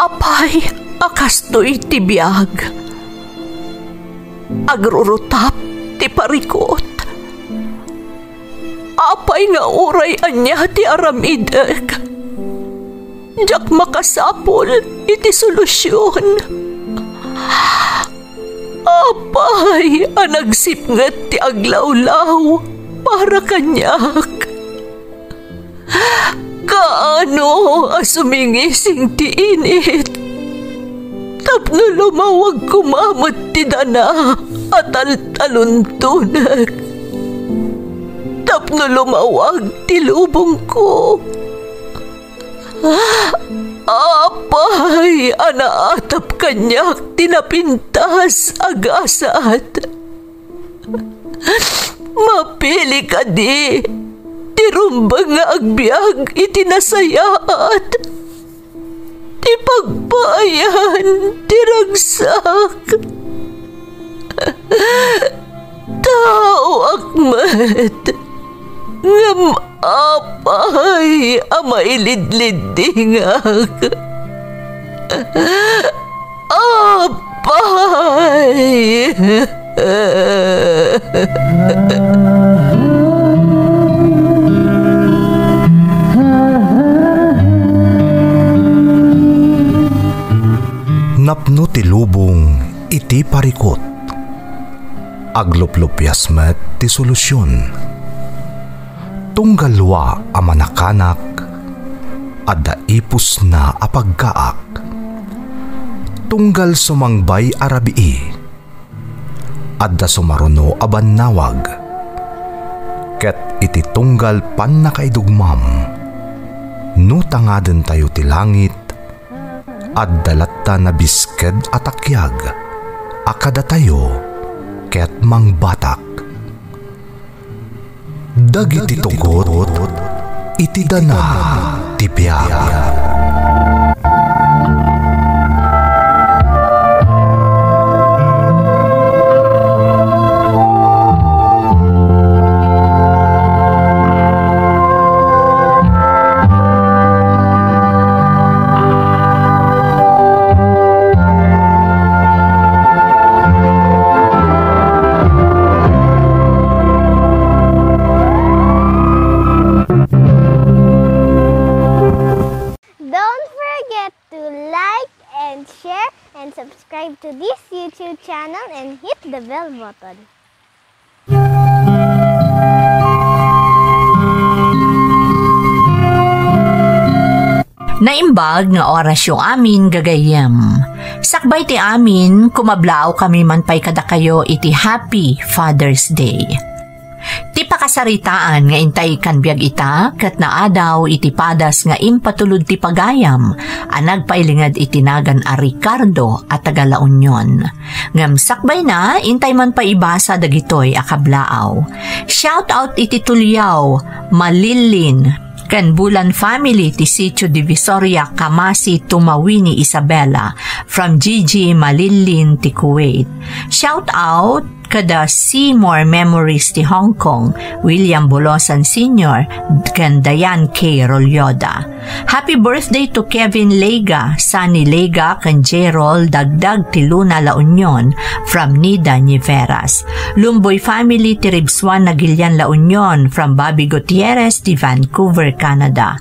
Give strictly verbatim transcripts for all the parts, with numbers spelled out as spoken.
Apay a kastoy ti biag? Agrurutap ti parikut. Apay nga uray ania ti aramidek, diak makasapul iti solusion. Apay a nagsipnget ti aglawlaw para kaniak. Kaano a sumingising ti init tapno lumawag koma met ti dana a taltaluntonek, tapno lumawag ti lubongko. Apay a naatap kaniak ti napintas a gasat. Mapili kadi ti rumbeng nga agbiag iti nasayaat, ti pagpaayan ti ragsak. Taoak met, ngem apay a mailidliddingak? Apay! Napno ti lubong iti parikut. Agluplupias met ti solusion. Tunggal lua a manakanak, adda ipusna a pagkaak. Tunggal sumangbay a rabii, adda sumaruno a bannawag. Ket iti tunggal pannakaidugmam, no tangadentayo ti langit, adda latta nabisked a takiag a kadatayo ket mangbatak. Dagiti tugot iti dana ti biag. Don't forget to like and share and subscribe to this YouTube channel and hit the bell button. Naimbag nga orasyo amin, gagayyem. Sakbay ti amin, kumablaaw kami man pay kadakayo iti Happy Father's Day. Ti pakasaritaan nga intay kanbiag ita ket naadaw iti padas nga impatulod ti pagayam a nagpailinged iti nagan a Ricardo a taga La Union. Ngem sakbayna, intay man pay ibasa dagitoy a kablaaw. Shout out iti Tuliao, Malillin, ken Bulan family ti Sitio Divisoria, Camasi, Tumawini, Isabela, from Gigi Malillin ti Kuwait. Shout out kada See More Memories ti Hong Kong, William Bolosan Senior, ken Diane K. Rolyoda. Happy birthday to Kevin Lega, Sunny Lega, ken Jerol Dagdag ti Luna La Union from Nida Niveras. Lumboy family ti Ribsuan Nagilian La Union from Bobby Gutierrez ti Vancouver, Canada.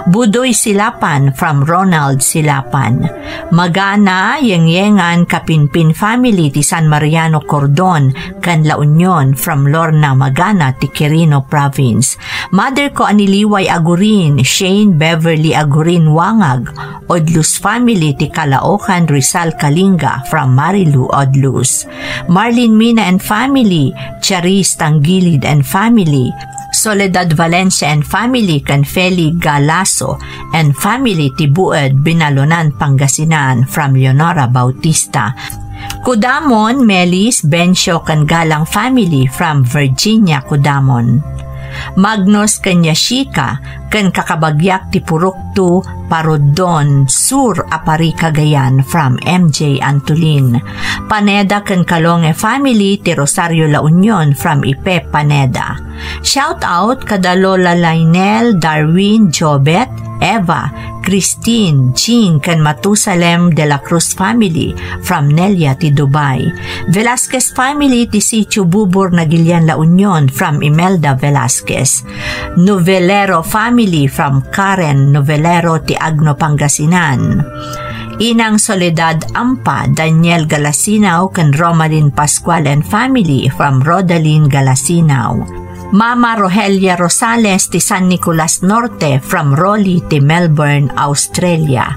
Budoy Silapan from Ronald Silapan. Magana, Yengyengan, Kapinpin family ti San Mariano Cordon ken La Union from Lorna Magana ti Quirino Province. Mother ko a ni Liway Agurin, Shane Beverly Agurin Wangag, Odlus family ti Caloocan, Rizal, Kalinga from Marilu Odlus. Marlene Mina and family, Charis Tangilid and family, Soledad Valencia and family ken Feli Galasso and family ti Bued, Binalonan, Pangasinan from Leonora Bautista. Cudamon, Melis, Bencio ken Galang family from Virginia, Cudamon. Magnus ken Yashika ken kakabagiak ti Purukto, Paruddon, Sur a Pari, Cagayan from M J Antolin. Paneda ken Calonge family ti Rosario La Union from Ipe Paneda. Shout out kada Lola Lainel, Darwin, Jobet, Eva, Christine, Jean, ken Matusalem de la Cruz family from Nelia ti Dubai. Velasquez family ti Sitio Bubor, Nagilian, La Union from Imelda Velasquez. Novelero family from Karen Novelero ti Agno, Pangasinan. Inang Soledad Ampa, Daniel Galasinaw, ken Romalyn Pascual and family from Rodalyn Galasinaw. Mama Rogelia Rosales ti San Nicolas Norte from Roli ti Melbourne, Australia.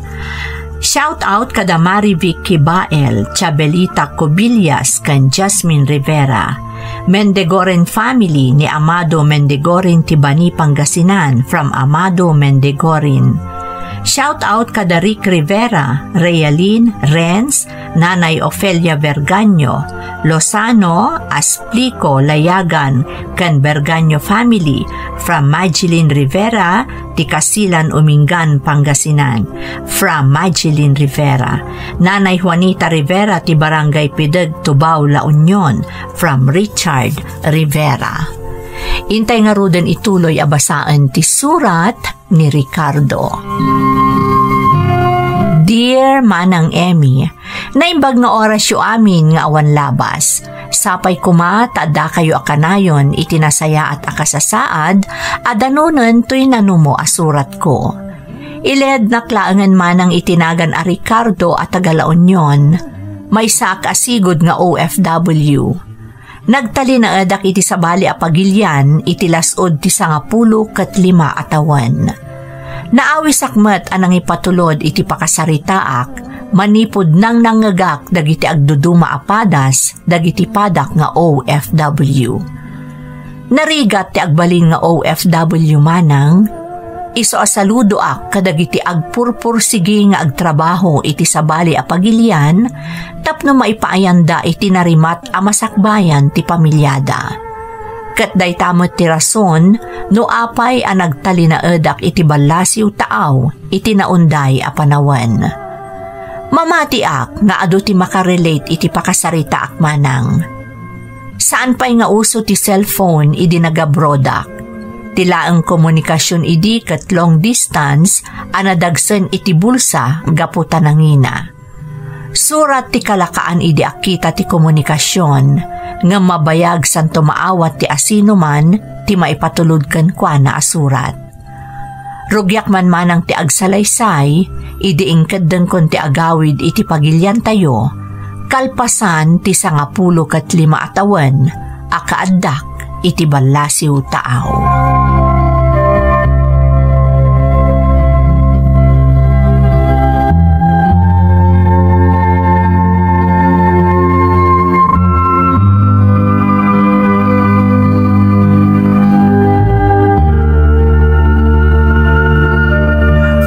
Shout out kada Marivic Kibael, Chabelita Cobillas, ken Jasmine Rivera. Mendegoren family ni Amado Mendegoren ti Bani, Pangasinan from Amado Mendegoren. Shout out kada Rick Rivera, Realin, Renz, Nanay Ofelia Vergaño, Lozano, Asplico, Layagan, ken Vergaño family from Magilin Rivera ti Kasilan, Umingan, Pangasinan from Magilin Rivera. Nanay Juanita Rivera ti Barangay Pideg, Tubao, La Union from Richard Rivera. Intay ngaruden ituloy a basaen ti surat ni Ricardo. Dear Manang Emmy, naimbag nga orasyo amin nga awan labas. Sapay koma ta addakayo a kanayon iti nasayaat a kasasaad a danunen toy nanumo a suratko. Ilednak laengen manang iti nagan a Ricardo a taga La Union. Maysaak a sigud nga O F W. Nagtalinaedak iti sabali a pagilian iti las-ud ti sangapulo ket lima a tawen. Naawisak met a nangipatulod iti pakasaritaak manipud nangnangngegak dagiti agduduma a padas dagiti padak nga O F W. Narigat ti agbalin nga O F W manang, isu a saludoak kadagiti agpurpursigi nga agtrabaho iti sabali a pagilian tapno maipaayanda iti narimat a masakbayan ti pamiliada. Ket dayta met ti rason no apay a nagtalinaedak iti ballasiw taaw iti naunday a panawen. Mamatiak nga adu ti makarelate iti pakasaritaak manang. Saan pay nga uso ti cellphone idi nagabrodak. Ti laeng komunikasion idi ket long distance a nadagsen iti bulsa gapu ta nangina. Surat ti kalakaan idi akkita ti komunikasion, ngem mabayag santo maawat ti asinoman ti maipatulod kenkuana a surat. Rugiak man manang ti agsalaysay idi inkeddengkon ti agawid iti pagiliantayo, kalpasan ti sangapulo ket lima a tawen a kaaddak iti ballasiw taaw.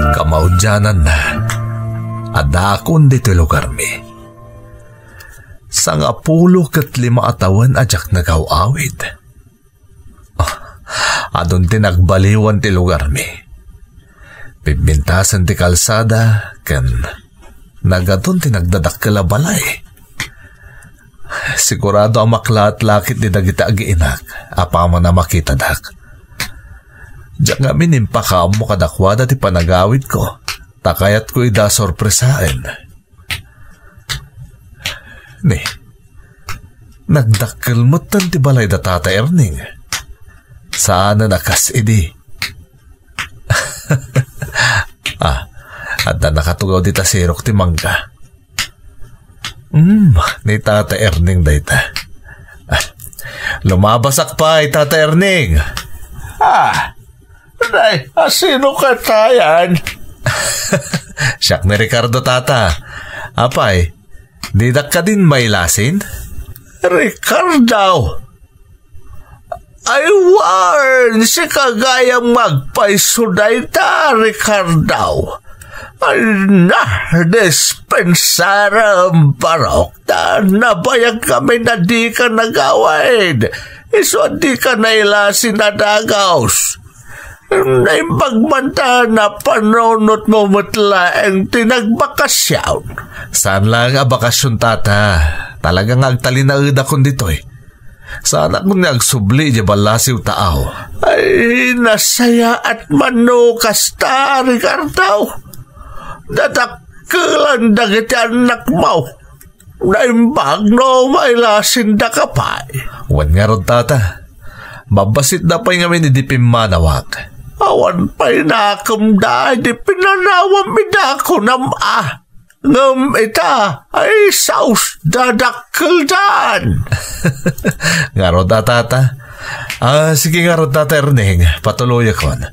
Kamaudiananna, adakon ditoy lugarmi. Sangapulo ket lima a tawen a diak nagaw-awid. Ah, adun ti nagbaliwan ti lugarmi. Pibbintasen ti kalsada ken nagadun ti nagdadakkel a balay. Sigurado a maklatlakit ti dagiti agiinak apaman a makitadak. Diak ngamin impakaammo kadakuada ti panagawidko, ta kayatko ida sorpresaen. Ni, nagdakkel metten ti balay da Tata Erning. Saanen a kas idi. Ah, adda nakatugaw dita sirok ti mangga. Hmm, ni Tata Erning dayta. Ah, lumabasak pay, Tata Erning. Ah, Nay, a sino katayan? Siak ni Ricardo, Tata. Apay, didak kadin mailasin? Ricardo! Ay, wen, sika gayam nga agpayso dayta, Ricardo. Ay, na, dispensarem, barok. Ta nabayag kami na dika nagawid. Isu a dika nailasin a dagus. Naimbag man ta napanunotmo met laeng ti nagbakasyon. Saan laeng a bakasyon, Tata. Talaga nga agtalinaedakon ditoy. Saanak ni agsubli idiay ballasiw taaw. Ay, nasayaat man no kasta, Ricardo. Dadakkelan dagiti annakmo. Naimbag no mailasiandaka pay. Wen ngarud, tata. Babbasitda pay ngamin idi pimmanawak. Awan pay nakemda idi pinanawam ida, kunam a. Ngem ita, ay saos dadakkeldan. Ngarud a, tata. Ah, sige ngarud, Tata Erning, patuloyakon.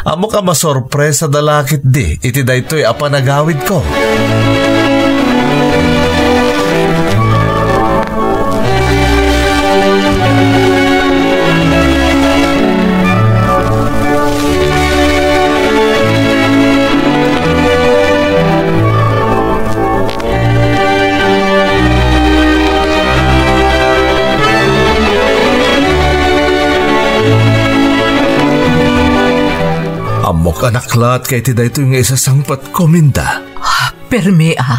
Ammok a masorpresada la ketdi iti daytoy a panagawidko. Ammok a naklaat ka iti daytoy nga isasangpetko, Minda. Ah, permi a.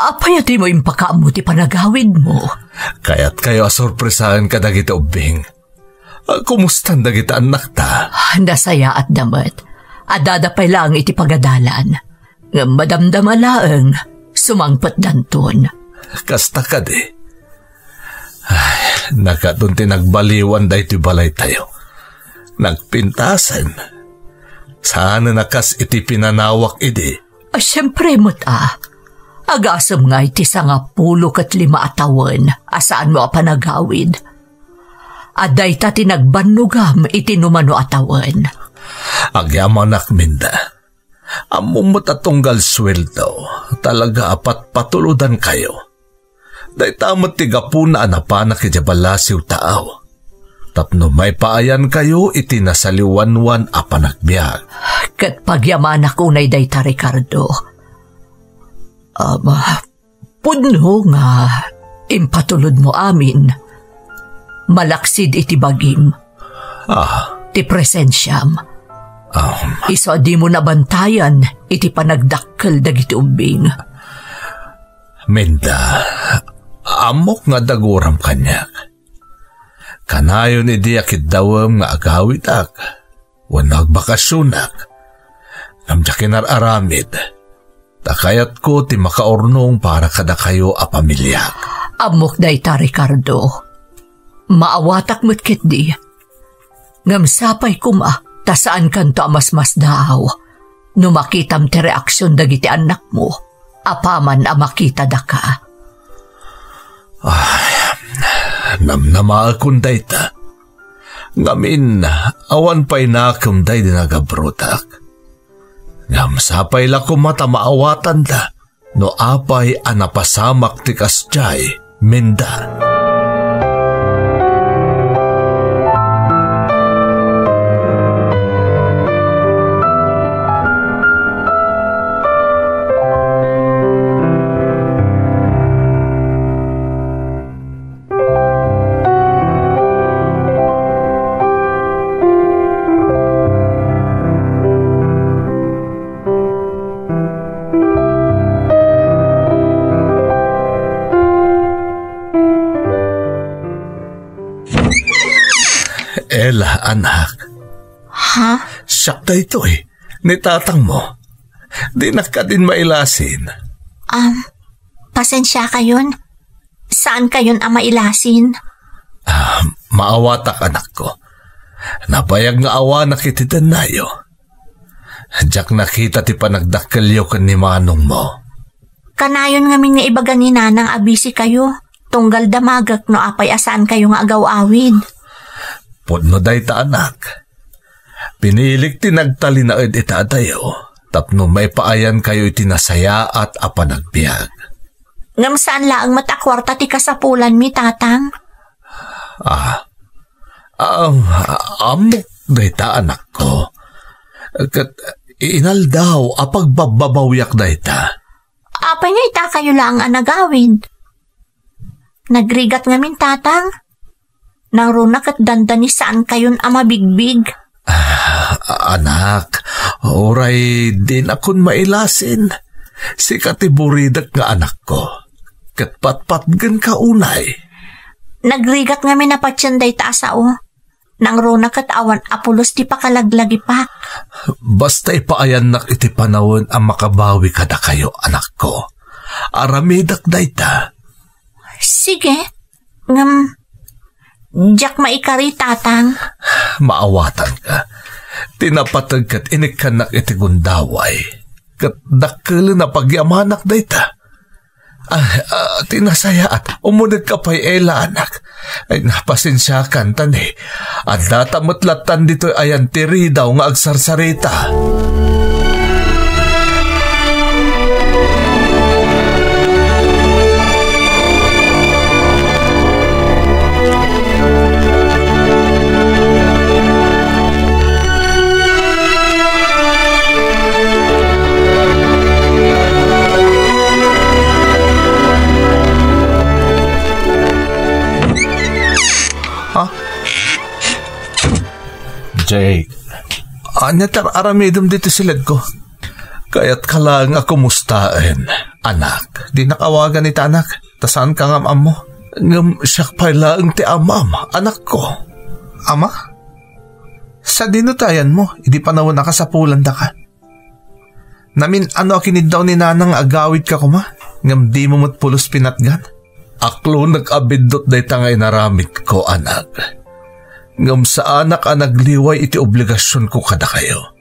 Apay a dimo impakaammo ti panagawidmo? Kayatkayo a sorpresaen kadagiti ubbing. Ah, kumustan dagiti annakta? Ah, nasayaatda met. Addada pay laeng iti pagadalan. Ngem madamdama laeng, sumangpetdanton. Kasta kadi. Ay, nakaton ti nagbaliwan daytoy balaytayo. Nagpintasen. Saanen a kas iti pinanawak idi. Ah, siempre met a. Agasem nga iti sangapulo ket lima a tawen a saanmo a panagawid. A dayta ti nagbannogam iti numano a tawen. Agyamanak, Minda. Ammom met a tunggal sueldo, talaga a patpatulodankayo. Dayta met ti gapuna a napanak idiay ballasiw taaw. Tapno maipaayankayo iti nasaliwanwan a panagbiag. Ket pagyamanak unay dayta, Ricardo. Ama, pudno nga impatulodmo amin. Malaksid iti bagim. Ah. Ti presensiam. Ah. Isu a dimo nabantayan iti panagdakkel dagiti ubbing. Minda, ammok nga daguram kaniak. Kanayon idi a kiddawem nga agawidak wenno agbakasionak, ngem diak inar-aramid, ta kayatko ti makaurnong para kadakayo a pamiliak. Ammok dayta, Ricardo. Maawatak met ketdi. Ngem sapay koma ta saankanto a masmasdaaw no makitam ti reaksion dagiti annakmo apaman a makitadaka. Ay, namnamaekon dayta. Ngamin, awan pay nakem daydi nagabrotak. Ngem sapay la koma ta maawatanda no apay a napasamak ti kasdiay, Minda. Ella, anak. Ha? Siak daytoy, ni tatangmo. Dinak kadin mailasin. Um, pasensiakayon. Saankayon a mailasin. Ah, maawatak, anakko. Nabayag nga awanak iti dennayo. Diak nakita ti panagdakkelyo ken ni manongmo. Kanayon ngamin nga ibaga ni Nanang a bisikayo, tunggal damagek no apay a saankayo nga agaw-awid. Pudno dayta, anak. Pinilik ti nagtalinaed ita adayo tapno maipaayankayo iti nasayaat a panagbiag. Ngem saan laeng met a kuarta ti kasapulanmi, Tatang. Ah, um, ammok dayta, anakko. Ket inaldaw a pagbabbabawiak dayta. Apay nga itakayo laeng a nagawid? Nagrigat ngamin, Tatang. Nangruna ket dandani saankayon a mabigbig. Ah, anak, uray dinakon mailasin. Sika ti buridek nga anakko. Ket patpatgenka unay. Nagrigat ngamin a patien dayta a sao. Nangruna ket awan a pulos ti pakalaglagipak. Basta ipaayannak iti panawen a makabawi kadakayo, anakko. Aramidek dayta. Sige, ngem diak maikari, Tatang. Maawatanka. Ti napateg ket inikkannak iti gundaway. Ket dakkel a pagyamanak dayta. Ah, ah, ti nasayaat, umunegka pay, Ella, anak. Ay, pasensiakan, ta ni, addata met lattan ditoy ayan ti ridaw nga agsarsarita. Ha? Jake, ania ti ar-aramidem ditoy siledko? Kayatka laeng a kumustaen, anak. Dinak awagan ita, anak, ta saanka nga am-ammo. Ngem siak pay laeng ti amam, anakko. Ama? Sadino ti ayanmo idi panawen a kasapulandaka? Namin-ano a kiniddaw ni Nanang nga agawidka koma, ngem dimo met pulos pinatgan? Aklonek a biddut dayta nga inaramidko, anak. Ngem saanak a nagliway iti obligasionko kadakayo.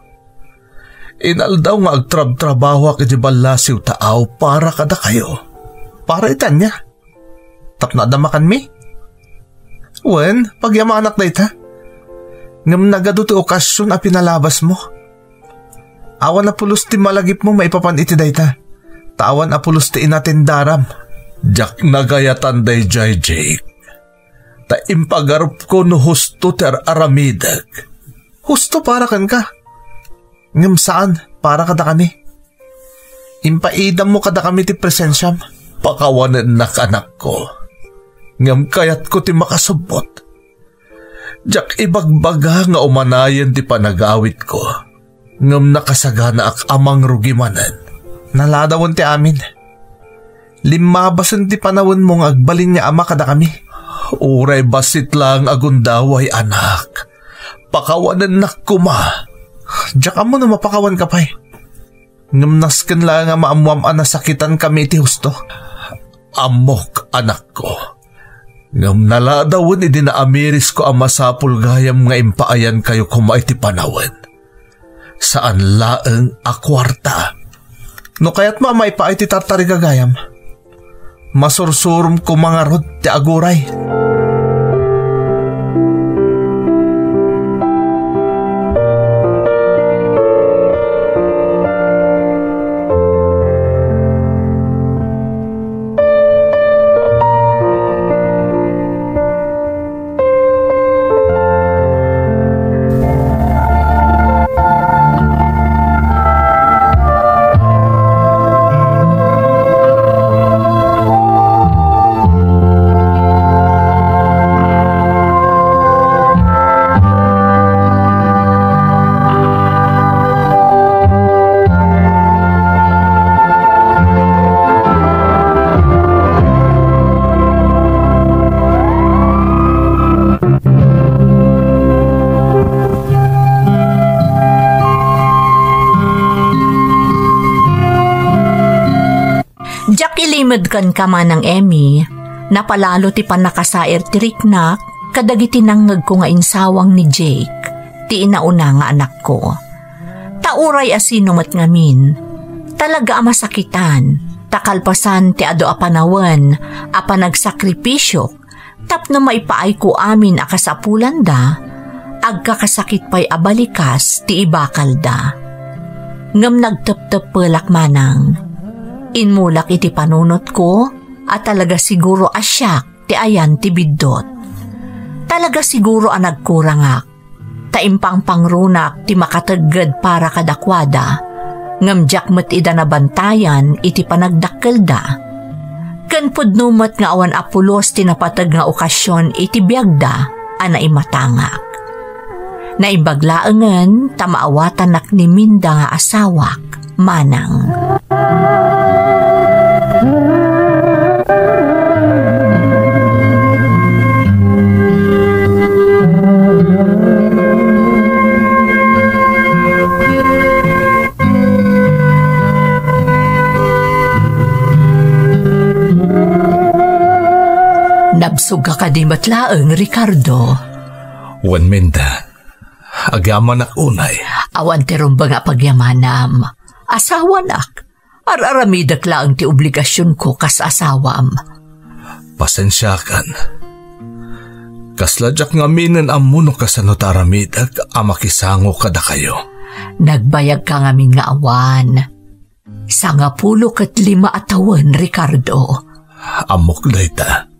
Inaldaw nga agtrabtrabahoak iti ballasiw taaw para kadakayo. Para iti ania? Tapno adda makanmi? Wen, pagyamanak dayta. Ngem nagadu ti okasion a pinalabasmo. Awan a pulos ti malagipmo maipapan iti dayta. Ta awan a pulos ti inatendaram. Diak nagayatan daydiay, Jake. Ta impagarupko no husto ti ar-aramidek. Husto para kenka. Ngem saan para kadakami. Impaidammo kadakami ti presensiam. Pakawanennak, anakko. Ngem kayatko ti makasubbot. Diak ibagbaga nga umanayen ti panagawidko, ngem nakasaganaak a mangrugi manen. Naladawen ti amin. Limmabasen ti panawenmo nga agbalin nga ama kadakami. Uray bassit laeng a gundaway, anak. Pakawanennak koma. Diak ammo no mapakawanka pay. Ngem nasken laeng a maammoam a nasakitankami iti husto. Ammok, anakko. Ngem naladawen idi naamirisko a masapul gayam nga impaayankayo koma iti panawen. Saan laeng a kuarta. No kayatmo a maipaay ti tartariga gayam, masursurom koma ngarud ti aguray. Diak ilimed kenka, Manang Emmy, napalalo ti pannakasair ti riknak kadagiti nangngegko nga insawang ni Jake, ti inauna nga anakko. Ta uray a sino met ngamin, talaga a masakitan, ta kalpasan ti adu a panawen a panagsakripisio, tapno maipaayko amin a kasapulanda, agkakasakit pay a balikas ti ibakalda. Ngem nagtepteppelak manang. Immulak iti panunotko a talaga siguro a siak ti ayan ti biddut. Talaga siguro a nagkurangak. Ta impangpangrunak ti makategged para kadakuada, ngem diak met ida nabantayan iti panagdakkelda. Ken pudno met nga awan a pulos ti napateg nga okasion iti biagda a naimatangak. Naimbag laengen ta maawatannak ni Minda nga asawak, manang. Absugka kadi met laeng, Ricardo? Wen, Minda. Agyamanak unay. Awan ti rumbeng a pagyamanam. Asawanak. Ar-aramidek laeng ti obligasionko kas asawam. Pasensiakan. Kasla diak ngamin ammo no kasano ti aramidek a makisango kadakayo. Nagbayagka ngamin nga awan. Sangapulo ket lima a tawen, Ricardo. Ammok dayta.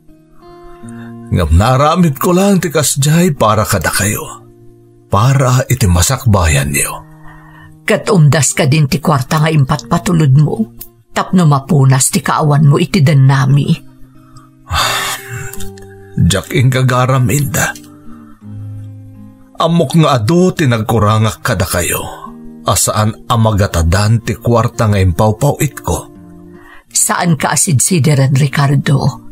Ngem naaramidko laeng ti kasdiay para kadakayo, para iti masakbayanyo. Ket umdas kadin ti kuarta nga impatpatulodmo tapno mapunas ti kaawanmo iti dennami. Diak inggagaram, Minda. Ammok nga adu ti nagkurangak kadakayo a saan a magatadan ti kuarta nga impawpaw-itko. Saanka a sidsideren, Ricardo.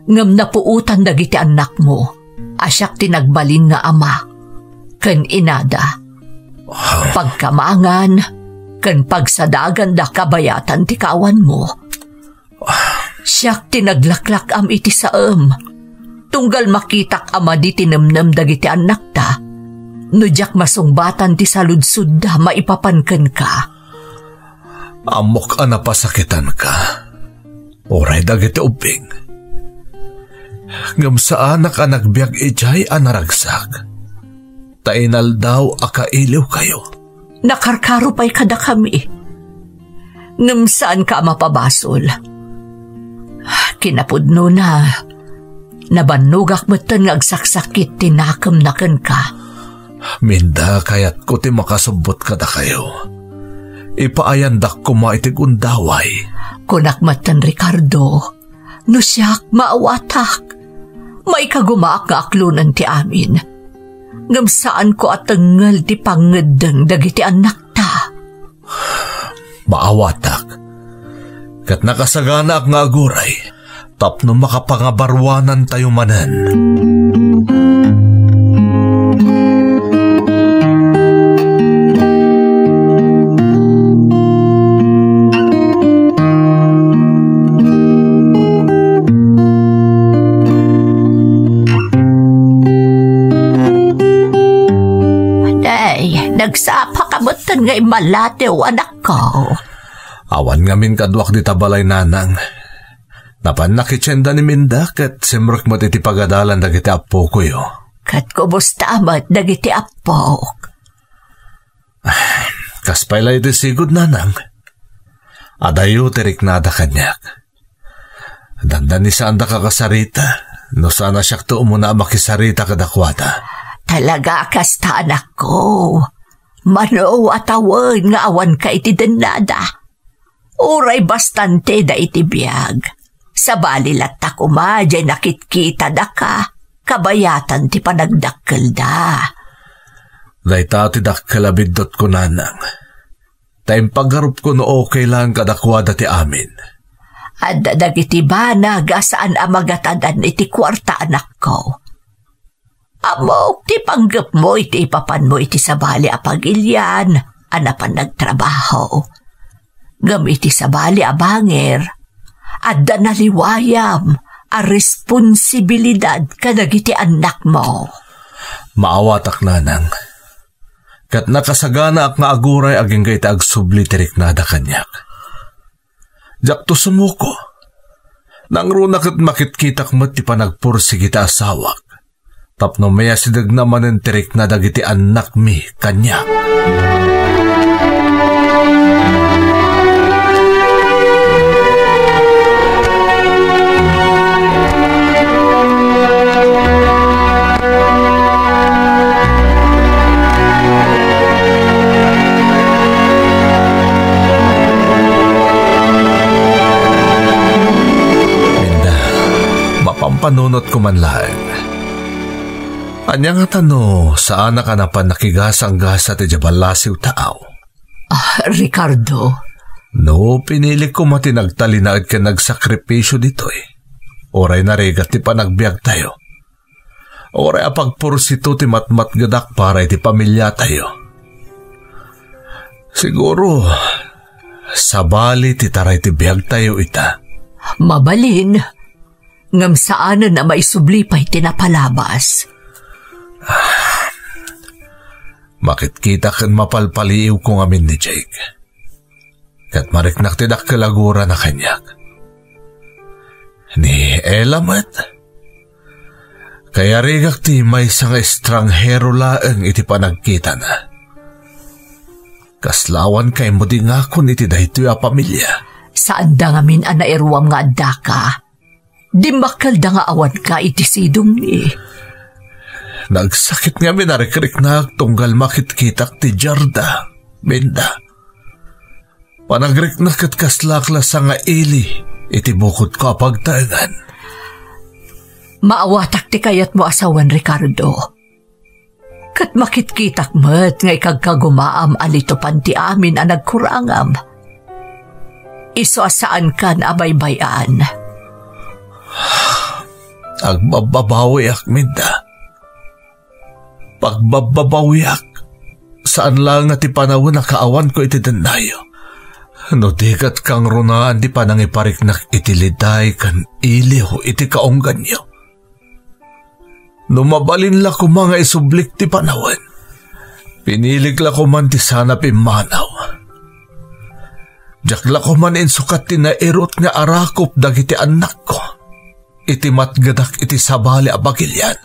Ngem napuotan dagiti annakmo a siak ti nagbalin nga ama ken inada. Pagkamangan ken pagsadaganda kabayatan ti kaawanmo. Siak ti naglaklak-am iti saem. Tunggal makitak a madi ti nemnem dagiti annakta, no diak masungbatan ti saludsodda maipapan kenka. Ammok a napasakitanka, uray dagiti ubbing. Ngem saanak a nagbiag idiay a naragsak. Ta inaldaw a kailiwkayo. Nakarkaro pay kadakami. Ngem saanka a mapabasol. Kinapudnona, nabannogak metten nga agsaksakit ti nakemna kenka. Minda, kayatko ti makasubbot kadakayo. Ipaayandak koma iti gundaway. Kunak metten, Ricardo, no siak, maawatak. Maikagumaak nga aklonen ti amin. Ngem saanko a tengngel ti pangngeddeng dagiti annakta. Maawatak. Ket nakasaganaak nga aguray tapno makapangabaruanantayo manen. Nay, nagsapa ka metten nga immalatew, anakko. Awan ngamin kaduak dita balay, nanang. Napannak iti tienda ni Minda ket simrek met iti pagadalan dagiti appokoyo. Ket kumusta met dagiti appok? Kas pay la iti sigud, nanang. Adayo ti riknada kaniak. Dandani saanda kakasarita, no saan a siakto umuna a makisarita kadakuada. Talaga a kasta, anakko. Mano a tawen nga awanka iti dennada. Uray bastante da iti biag. Sabali latta koma diay nakitkitadaka, kabayatan ti panagdakkelda. Dayta ti dakkel a biddutko, nanang. Ta impagarupko no okay laeng kadakuada ti amin. Adda dagiti banag a saan a magatadan iti kuarta, anakko. Ammok ti panggepmo iti ipapanmo iti sabali a pagilian a napan nagtrabaho. Ngem iti sabali a bangir, adda naliwayam a responsibilidad kadagiti annakmo. Maawatak, nanang. Ket nakasaganaak nga aguray agingga iti agsubli ti riknada kaniak. Diakto sumuko. Nangruna ket makitkitak met ti panagpursigi ti asawak. Tapno mayasidegna manen ti rikna dagiti annakmi kaniak. Minda, mapampanunotko man laeng. Ania ngata no saanak a napan nakigasanggasat idiay ballasiw taaw? Ah, Ricardo. No, pinilik koma ti nagtalinaed ken nagsakripisio ditoy. Uray narigat ti panagbiagtayo. Uray a pagpursito ti matmatgedak para iti pamiliatayo. Siguro, sabali ti taray ti biagtayo ita. Mabalin. Ngem saanen a maisubli pay ti napalabas. Makitkita ken mapalpaliiwko ngamin ni Jake. Ket mariknak ti dakkel a gurana kaniak. Ni Ella met, kayarigak ti maysa nga estranghero laeng iti panagkitana. Kasla awan kaymo di ngakon iti daytoy a pamilia. Saanda ngamin a nairuam nga addaka. Dimmakkelda nga awanka iti sidongmi. Nagsakit ngamin a rikriknak tunggal makitkitak ti Gerda, Minda. Panagriknak ket kaslak la sanga ili iti bukodko a pagtaengan. Maawatak ti kayatmo a sawen, Ricardo. Ket makitkitak met nga ikagkagumaam a litupan ti amin a nagkurangam. Isu a saankan a baybay-an. Agbabbabawiak, Minda. Pagbabbabawiak. Saan laeng nga ti panawen a kaawanko iti dennayo. No di ket kangrunaan ti panangipariknak iti liday ken iliw iti kaungganyo. No mabalin la koma nga isublik ti panawen, pinilik la koman ti saan a pimmanaw. Diak la koman insukat ti nairut nga arakop dagiti annakko iti matgedak iti sabali a bagilian.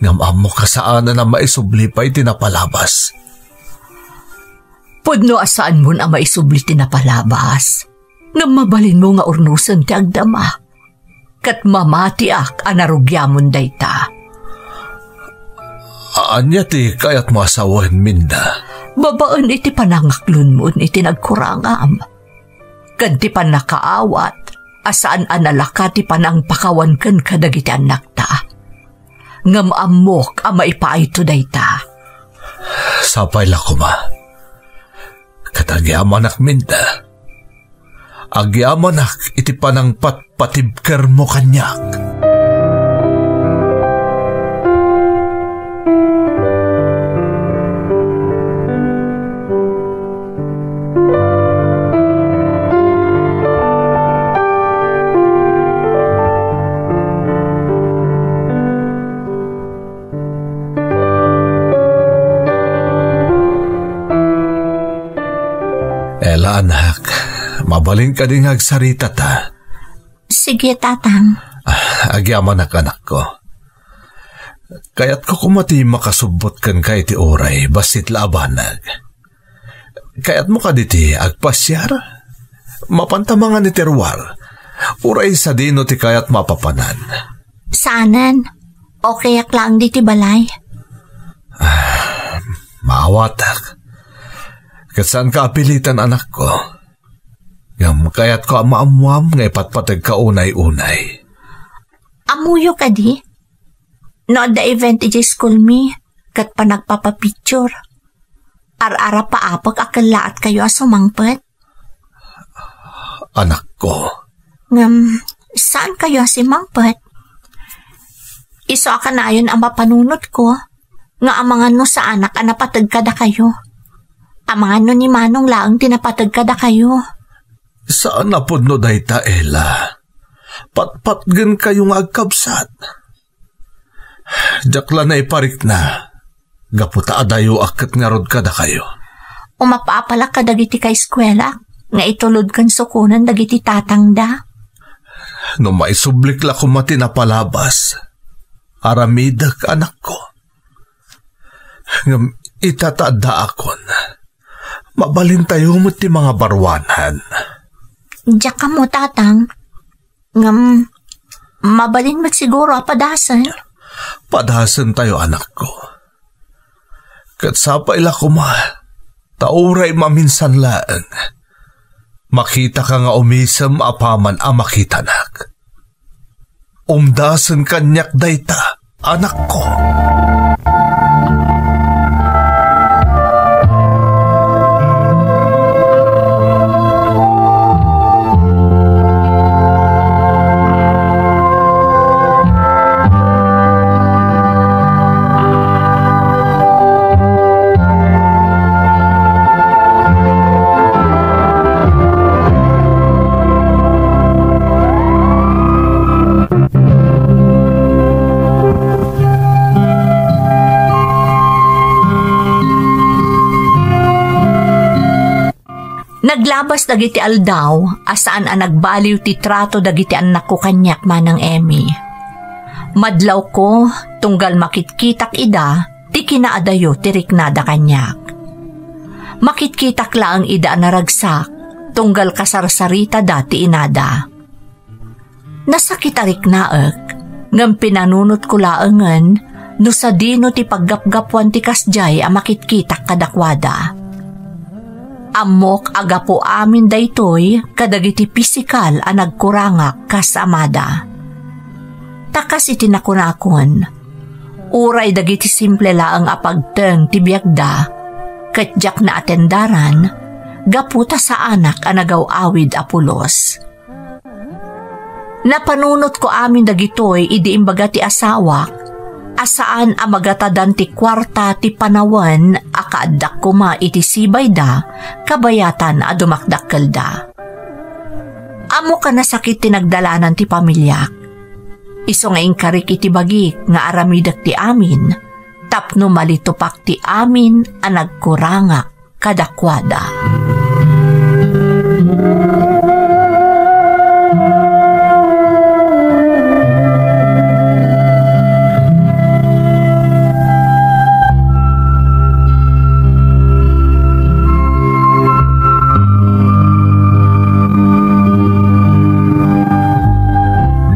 Ngem ammok a saanen a maisubli pay ti napalabas. Pudno a saanmon a maisubli ti napalabas, ngem mabalinmo nga urnosen ti agdama. Ket mamatiak a narugiamon dayta. Ania ti kayatmo a sawen, Minda? Babaen iti panangaklonmon iti nagkurangam, ken ti pannakaawat a saan a nalaka ti panangpakawan ken kadagiti annakta. Ngem ammok a maipaayto dayta. Sapay la koma. Ket agyamanak, Minda. Agyamanak iti panangpatpatibkermo kaniak. Ella, anak, mabalin kadi nga agsarita ta? Sige, Tatang. Ah, agyamanak, anakko. Kayatko koma ti makasubbot kenka iti uray bassit la a banag. Kayatmo kadi ti agpasiar? Mapanta mangan iti ruar. Uray sadino ti kayatmo a papanan? Saanen. Okayak laeng ditoy balay. Ah, maawatak. Ket saanka a pilitan, anakko. Ngem kayatko a maammoam nga ipatpategka unay-unay. Ammoyo kadi? No adda event idiay school mi, ket panagpapapicture, ar-arapaapek a kellaatkayo a sumangpet. Anakko. Ngem, saankayo a simangpet? Isu a kanayon a mapanunotko, nga amangan no saanak a napateg kadakayo. Amangan no ni Manong laeng ti napateg kadakayo. Saan a pudno dayta, Ella. Patpatgenkayo nga agkabsat. Diak la naiparikna, gapu ta adayoak ket ngarud kadakayo. Umapapalak kadagiti kaeskuelak nga itulod ken sukonen dagiti tatangda. No maisublik la koma ti napalabas, aramidek, anakko. Ngem ita ta addaakon, mabalintayo met ti mangabaruanan. Diak ammo, Tatang. Ngem, mabalin met siguro a padasen. Padasentayo, anakko. Ket sapay la koma, ta uray maminsan laeng, makitaka nga umisem apaman a makitanak. Umdasen kaniak dayta, anakko. Naglabas dagiti aldaw a saan a nagbaliw ti trato dagiti annakko kaniak, Manang Emmy. Madlawko, tunggal makitkitak ida, ti kinaadayo ti riknada kaniak. Makitkitak laeng ida a naragsak, tunggal kasarsaritada ti inada. Nasakit a riknaek, ngem pinanunotko laengen no sadino ti paggapgapuan ti kasdiay a makitkitak kadakuada. Ammok a gapu amin daytoy kadagiti pisikal a nagkurangak kas amada. Ta kas iti nakunakon, uray dagiti simple laeng a pagteng ti biagda, ket diak naatendaran, gapu ta saanak a nagaw-awid a pulos. Napanunotko amin dagitoy idi imbaga ti asawak a saan a magatadan ti kuarta ti panawen a kaaddak koma iti sibayda kabayatan a dumakdakkelda. Ammok a nasakit ti nagdalanan ti pamiliak. Isu nga inkarik iti bagik nga aramidek ti amin tapno malitupak ti amin a nagkurangak kadakuada.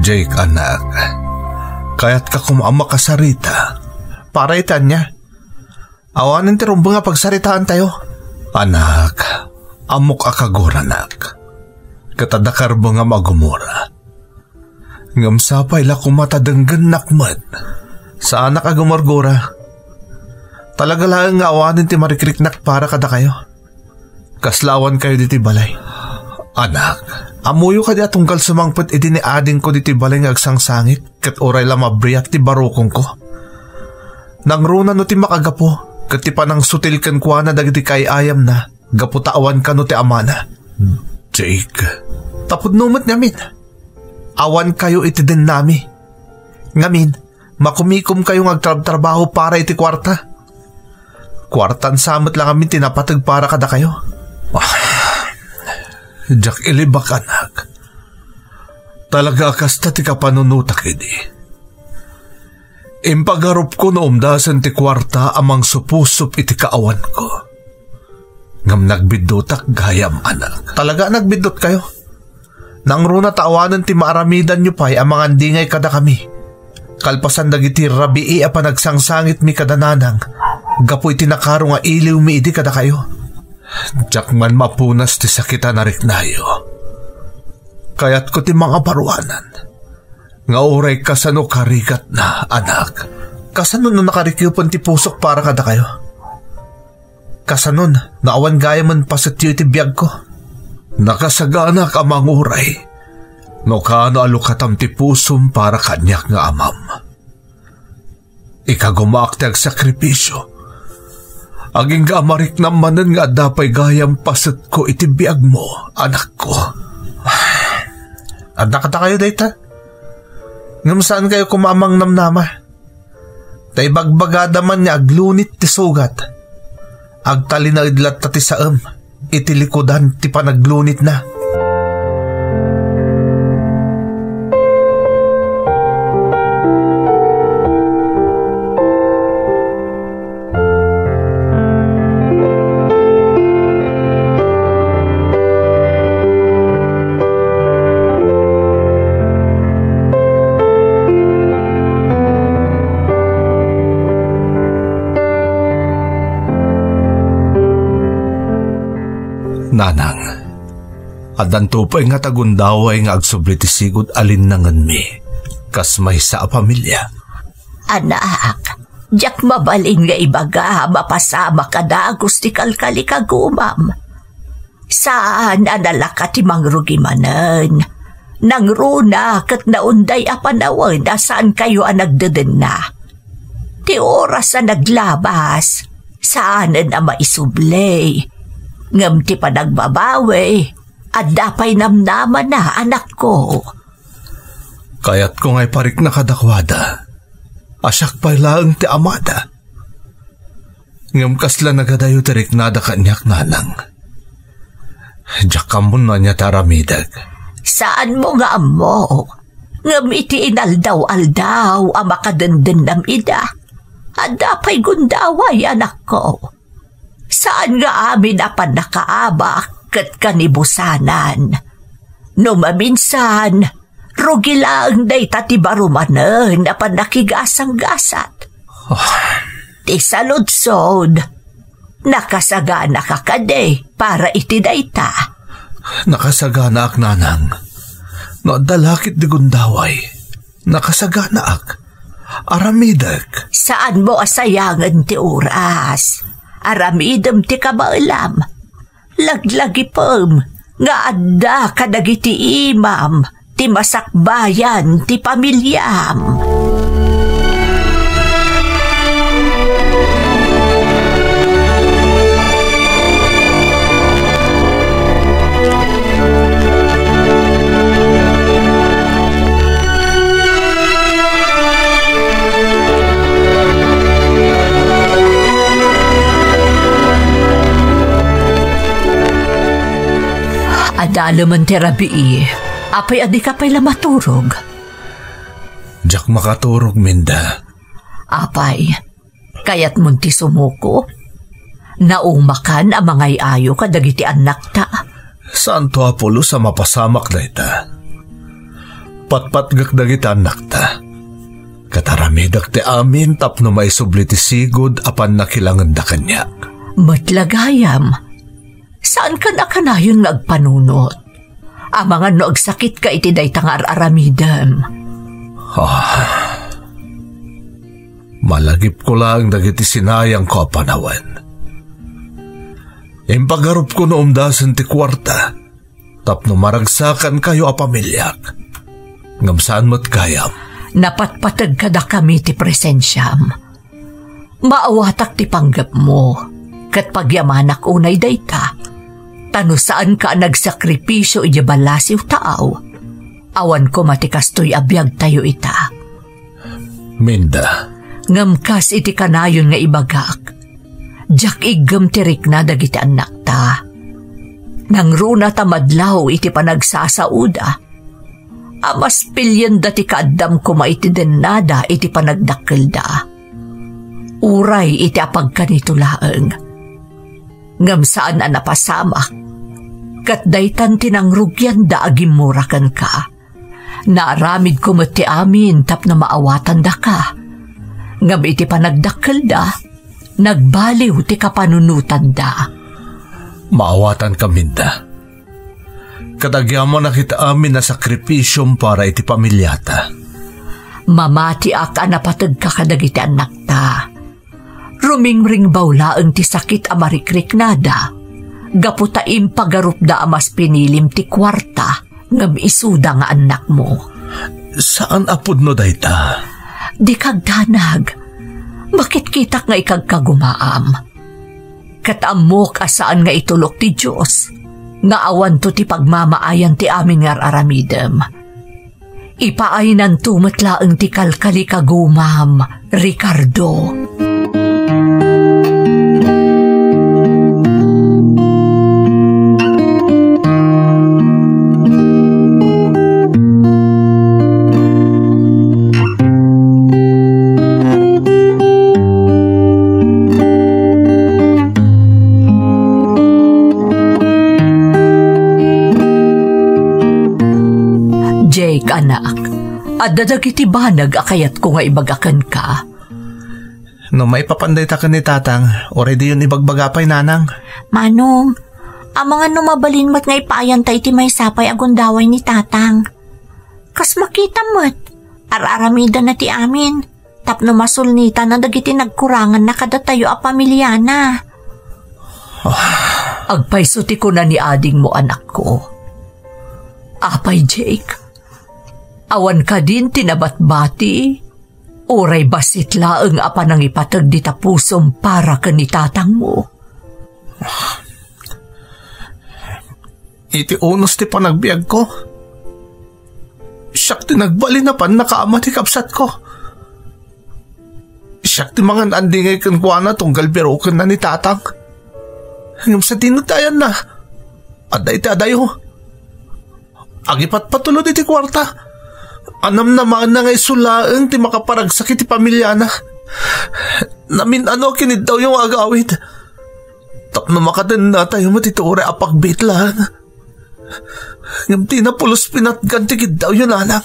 Jake, anak, kayatka koma a makasarita. Para iti ania? Awanen ti rumbeng a pagsaritaantayo. Anak, ammok a kaguranak. Ket adda karbengam a gumura. Ngem sapay la koma ta denggennak met. Saanak a gumurgura. Talaga laeng nga awanen ti marikriknak para kadakayo. Kasla awankayo ditoy balay. Anak, ammoyo kadi a tunggal sumangpet idi ni adingko ditoy balay nga agsangsangit, ket uray la mabriak ti barukongko? Nangruna no ti makagapu, ket ti panangsutil kenkuana dagiti kaay-ayamna, gapu ta awan kano ti amana. Jake. Ta pudno met ngamin. Awan kayo iti dennami. Ngamin, makumikom kayo nga agtrabtrabaho para iti kuarta. Kuartan sa met la ngamin ti napateg para kadakayo. Diak ilibak, anak. Talaga a kasta ti kapanunotak idi. Impagarupko no umdasen ti kuarta a mangsupusup iti kaawanko. Ngem nagbiddutak gayam, anak. Talaga a nagbiddutkayo? Nangruna ta awanen ti maaramidanyo pay a mangandingay kadakami. Kalpasan dagiti rabii a panagsangsangitmi kada nanang, gapu iti nakaro nga iliwmi idi kadakayo. Diak man mapunas ti sakit a nariknayo. Kayatko ti mangabaruanan. Nga uray kasano karigatna, anak. Kasano no nakarikepen ti pusok para kadakayo? Kasanon, no awan gayamen pasetyo iti biagko? Nakasaganak a manguray. No kaano a lukatam ti pusom para kaniak nga amam. Ikagumaak ti agsakripisio. Agingga a mariknam manen nga adda pay gayam pasetko iti biagmo, anakko. Adda kadakayo dayta? Ngem saan kayo koma a mangnamnama? Ta ibagbagada man nga aglunit ti sugat. Agtalinaed latta ti saem iti likudan ti panaglunitna. Nanang, addanto pay nga tagundaway nga agsubli ti sigud a linnangenmi kas maysa a pamilia. Anak, diak mabalin nga ibaga a mapasamak a dagus ti kalkalikagumam. Saan a nalaka ti mangrugi manen. Nangruna ket naunday a panawen a saankayo a nagdedenna. Ti oras a naglabas, saanen a maisubli. Ngem ti panagbabawi, adda pay namnamana, anakko. Kayatko nga iparikna kadakuada a siak pay laeng ti amada. Ngem kasla nagadayo ti riknada kaniak, nanang. Diak ammon no ania ti aramidek. Saanmo nga ammo. Ngem iti inaldaw-aldaw a makadendennam ida, adda pay gundaway, anakko. Saan nga amin a pannakaabak ket kanibusanan. No maminsan, rugi laeng dayta ti baro manen a pannakigasanggasat. Ah. Ti saludsod, nakasaganaka kadi para iti dayta? Nakasaganaak, nanang. No adda la ket ti gundaway, nakasaganaak. Aramidek. Saanmo a sayangen ti oras. Aramidem ti kabaelam. Laglagipem nga adda kadagiti imam ti masakbayan ti pamiliam. Adalemen ti rabii, apay a dika pay la maturog? Diak makaturog, Minda. Apay, kayatmon ti sumuko? Naumakan a mangay-ayo kadagiti annakta. Saanto, Apolos, a mapasamak dayta. Patpatgek dagiti annakta. Ket aramidek ti amin tapno maisubli ti sigud a pannakilangenda kaniak. Met la gayam, saankan a kanayon nga agpanunot. Amangan no agsakitka iti dayta nga ar-aramidem. Ah. Malagipko laeng dagiti sinayangko a panawen. Impagarupko no umdasen ti kuarta tapno maragsakankayo a pamiliak. Ngem saan met gayam. Napatpateg kadakami ti presensiam. Maawatak ti panggepmo, ket pagyamanak unay dayta. Ta no saanka a nagsakripisio idiay ballasiw taaw, awan koma ti kastoy a biagtayo ita. Minda. Ngem kas iti kanayon nga ibagak, diak iggem ti rikna dagiti annakta. Nangruna ta madlaw iti panagsasaoda, a mas pilienda ti kaaddam koma iti dennada iti panagdakkelda. Uray iti apagkanito laeng. Ngem saan a napasamak, ket daytan ti nangrugianda a gimmura kenka. Naaramidko met ti amin tapno maawatandaka. Ngem iti panagdakkelda, nagbaliw ti kapanunotanda. Maawatanka, Minda. Ket agyamanak iti amin a sakripisiom para iti pamiliata. Mamatiak a napategka kadagiti annakta. Rumingringbaw laeng ti sakit a marikriknada, gapu ta impagarupda a mas pinilim ti kuarta ngem isuda nga annakmo. Saan a pudno dayta. Dika agdanag. Makitkitak nga ikagkagumaam. Ket ammok a saan nga itulok ti Dios nga awanto ti pagmamaayan ti amin nga ar-aramidem. Ipaaynanto met laeng ti kalkalikagumam, Ricardo. Jake, anak, adda dagiti banag a kayatko nga ibaga kenka. No maipapan dayta ken ni Tatang, uray diyon ibagbaga pay, Nanang. Manong, amangan no mabalin met nga ipaayanta iti maysa pay a gundaway ni Tatang. Kas makita met, ar-aramidana ti amin, tapno masulnitana dagiti nagkuranganna kadatayo a pamiliana. Ah. Agpayso ti kuna ni adingmo, anakko. Apay, Jake, awan kadin ti nabatbati? Uray bassit laeng a panangipateg dita pusom para ken ni tatangmo. Iti unos ti panagbiagko, siak ti nagbalin a pannakaama ti kabsatko. Siak ti mangan-andingay kenkuana tunggal birokenna ni tatang. Ngem sadino ti ayanna? Adda iti adayo. Agipatpatulod iti kuarta. Anam na mana nga isu laeng ti makaparagsak iti pamiliana. Namin-ano a kiniddayo nga agawid. Tapno makadennatayo met iti uray a pagbiit laeng. Ngem dina pulos pinatgan ti kiddawyo, nanang.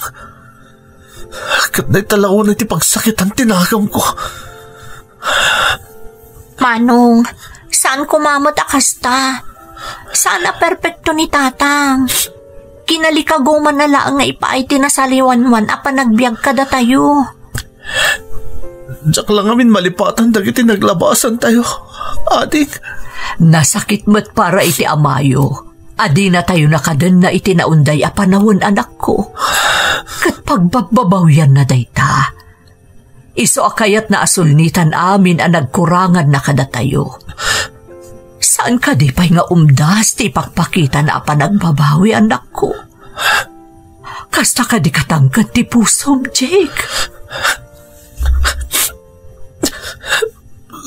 Ket dayta la unay ti pagsakitan ti naganko. Manong, saan koma met a kasta? Saan a perpekto ni Tatang? Kinalikagumanna laeng nga ipaay ti nasaliwanwan a panagbiag kadatayo. Diak la ngamin malipatan dagiti naglabasantayo, ading. Nasakit met para iti amayo a dinatayo nakadenna iti naunday a panawen, anakko. Ket pagbabbabawianna dayta. Isu a kayatna a sulnitan amin a nagkuranganna kadatayo. Saan kadi pay nga umdas ti ipakpakitana a panagbabawi, anakko? Kasta kadi katangken ti pusom, Jake?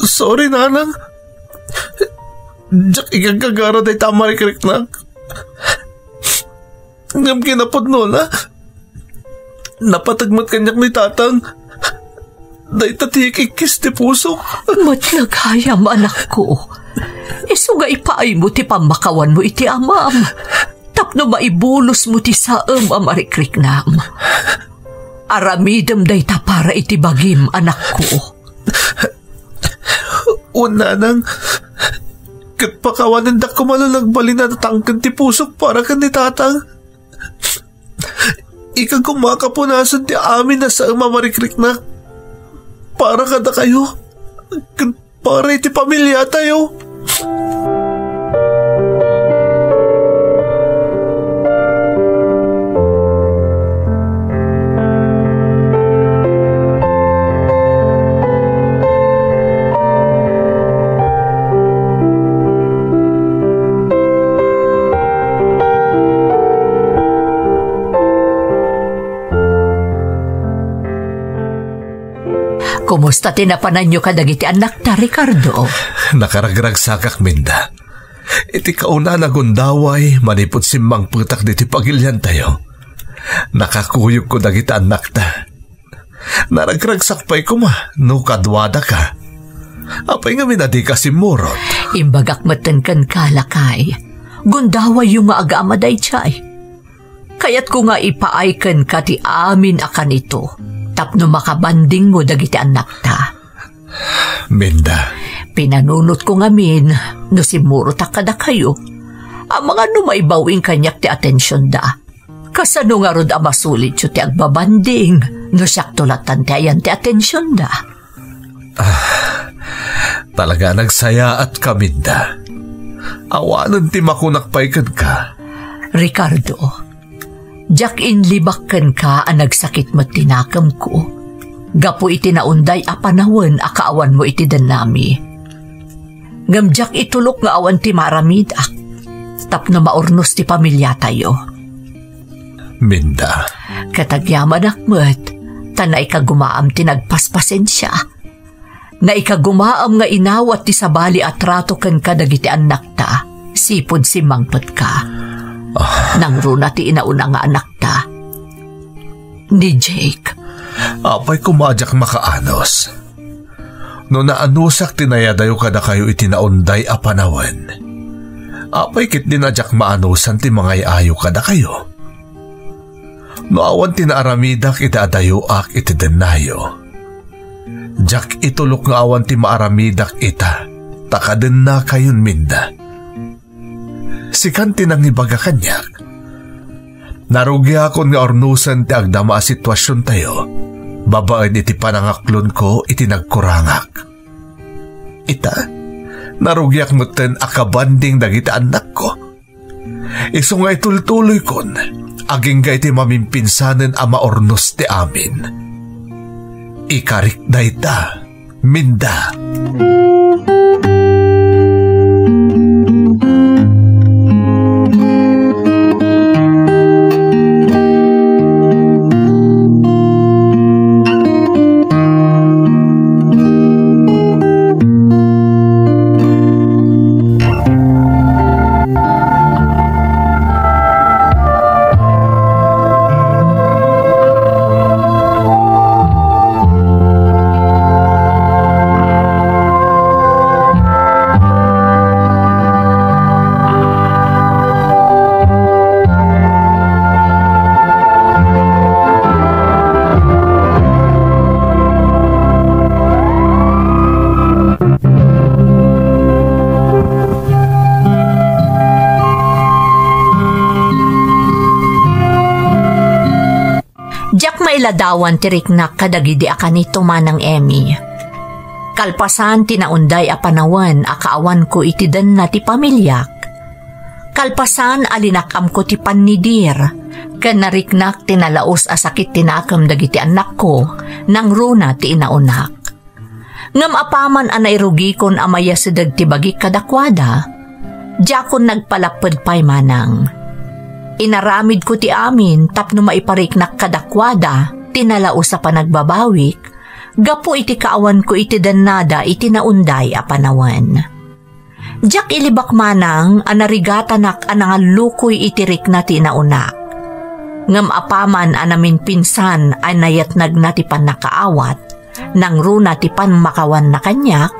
Sorry, nanang. Diak igagagara dayta a marikriknak. Ngem kinapudnona, napateg met kaniak ni Tatang. Dayta ti ikikkis ti pusok. Met nagayam, anakko. Isu nga ipaaymo ti pammakawanmo iti amam. Tapno maibulosmo ti saem a marikriknam. Aramidem dayta para iti bagim, anakko. Wen, nanang, ket pakawanendak koma no nagbalin a natangken ti pusok para ken ni Tatang. Ika koma a kapunasan ti amin a saem a marikriknak para kadakayo ken para iti pamiliatayo. Kumusta ti napananyo kadagiti annakta, Ricardo? Nakaragragsakak, Minda. Iti kaunana gundaway, manipud simmangpetak ditoy pagiliantayo, nakakuyogko dagiti annakta. Naragragsak pay koma no kaduadaka. Apay ngamin a dika simmurot? Imbagak metten kenka, lakay. Gundawayyo nga agama daydiay. Kayatko nga ipaay kenka ti amin a kanito tapno makabandingmo dagiti annakta. Minda. Pinanunotko ngamin no simmurotak kadakayo. Amangan no maibaw-ing kaniak ti atensionda. Kasano ngarud a masulityo ti agbabanding no siakto lattan ti ayan ti atensionda? Ah, talaga a nagsayaatka, Minda. Awanen ti makunak pay kenka. Ricardo, diak inlibak kenka a nagsakit met ti nakemko gapu iti naunday a panawen a kaawanmo iti dennami. Ngem diak itulok nga awan ti maaramidak tapno maurnos ti pamiliatayo. Minda. Ket agyamanak met, ta naikagumaam ti nagpaspasensia. Naikagumaam nga inawat ti sabali a trato kenka dagiti annakta, sipud simmangpetka. Ah. Nangruna ti inauna nga annakta, ni Jake. Apay koma a diak makaanus? No naanusak ti nayadayo kadakayo iti naunday a panawen, apay ketdin a diak maanusan ti mangay-ayo kadakayo? No awan ti naaramidak iti adayoak iti dennayo, diak itulok nga awan ti maaramidak ita, ta kadennakayon, Minda. Sikan ti nangibaga kaniak. Narugiakon nga urnosen ti agdama a situasiontayo babaen iti panangaklonko iti nagkurangak. Ita, narugiak metten a kabanding dagiti annakko. Isu nga itultuloykon, agingga iti mamimpinsanen a maurnos ti amin. Ikarik dayta, Minda. Diak mailadawan ti riknak kadagidi a kanito, Manang Emmy. Kalpasan ti naunday a panawen a kaawanko iti denna ti pamiliak, kalpasan a linak-amko ti pannidir, ken nariknak ti nalaus a sakit ti nakem dagiti annakko, nangruna ti inaonak. Ngem apaman a nairugikon a mayasideg ti bagik kadakuada, diakon nagpalapped pay manang. Inaramidko ti amin tapno maipariknak kadakuada ti nalaus a panagbabawik gapu iti kaawanko iti dennada iti naunday a panawen. Diak ilibak manang a narigatanak a nangallukoy iti rikna ti inaonak. Ngem apaman a naminpinsan a nayatnagna ti pannakaawat, nangruna ti pannakawanna kaniak,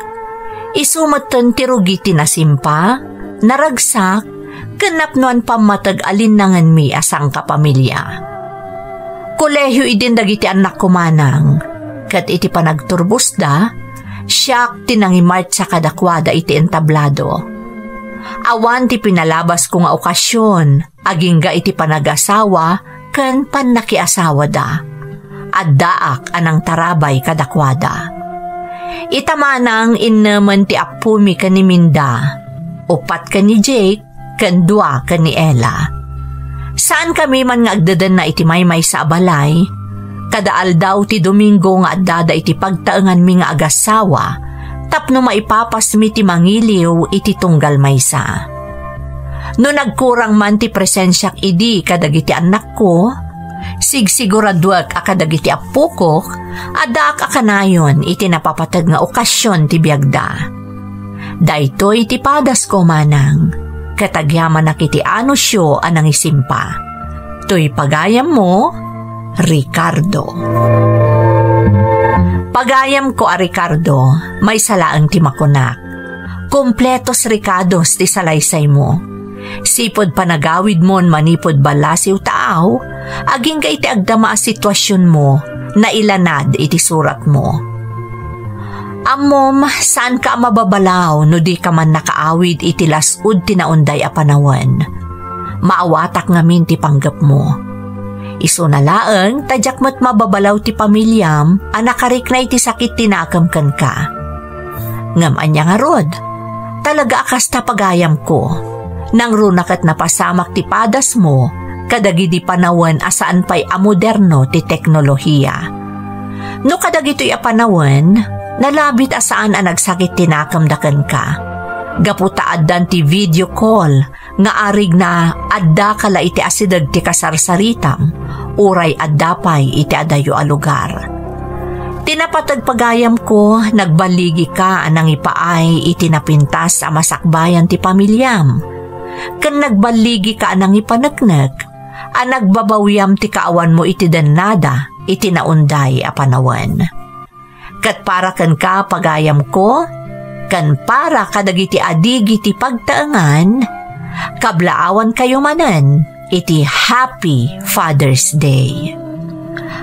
isu metten ti rugi ti nasimpa, naragsak, ken napnoan pammateg a linnangenmi a sangkapamilia. Kolehio idin dagiti annakko manang, ket iti panagturbosda, siak ti nangimartsa kadakuada iti entablado. Awan ti pinalabasko nga okasion, agingga iti panagasawa ken pannakiasawada. Addaak a nangtarabay kadakuada. Ita manang innemen ti appomi ken ni Minda, upat ken ni Jake, ken dua ken ni Ella. Saankami man nga agdedenna iti maymaysa a balay. Kada aldaw ti Domingo nga addada iti pagtaenganmi nga agassawa tapno maipapasmi ti mangiliw iti tunggal maysa. No nagkurang man ti presensiak idi kadagiti annakko, sigsiguraduek a kadagiti appokok, addaak a kanayon iti napapateg nga okasion ti biagda. Daytoy ti padasko manang, ket agyamanak iti anusyo a nangisimpa. Toy pagayammo, Ricardo. Pagayamko a Ricardo, maysa laeng ti makunak. Kompletos rikados ti salaysaymo. Sipud panagawidmon manipud ballasiw taaw, agingga iti agdama a situasionmo, nailanad iti suratmo. Ammom, saanka a mababalaw no dika man nakaawid iti las-ud ti naunday a panawen. Maawatak ngamin ti panggepmo. Isuna laeng ta diak met mababalaw ti pamiliam a nakarikna iti sakit ti nakem kenka. Ngem ania ngarud? Talaga a kasta pagayamko. Nangruna ket napasamak ti padasmo kadagidi panawen a saan pay a moderno ti teknolohia. No kadagitoy a panawen, nalabit a saan a nagsakit ti nakemda kenka. Gapu ta addan ti video call nga arigna addaka la iti asideg ti kasarsaritam, uray adda pay iti adayo a lugar. Ti napateg pagayamko, nagballigika a nangipaay iti napintas a masakbayan ti pamiliam, ken nagballigika a nangipaneknek a nagbabawiam ti kaawanmo iti dennada iti naunday a panawen. Ket para kenka, pagayamko, ken para kadagiti adigi ti pagtaengan, kablaawankayo manen iti Happy Father's Day.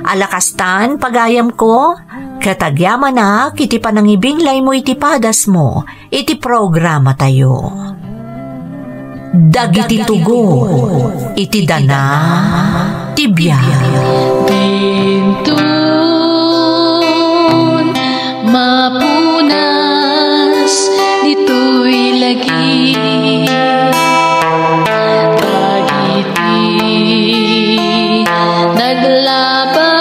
Ala kastan, pagayamko, ket agyamanak iti panangibinglaymo iti padasmo iti programatayo. Dagiti tugot iti dana ti biag. Dintun mapunas ditoy lagi. Dagiti naglabas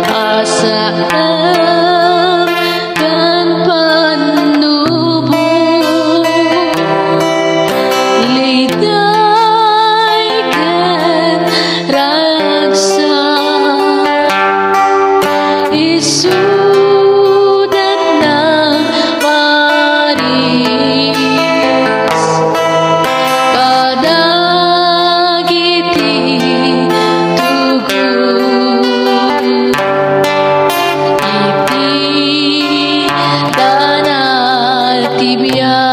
a saan ken pannubo. Liday ken ragsak, isudat nang paris kadagiti tugot iti dana ti biag.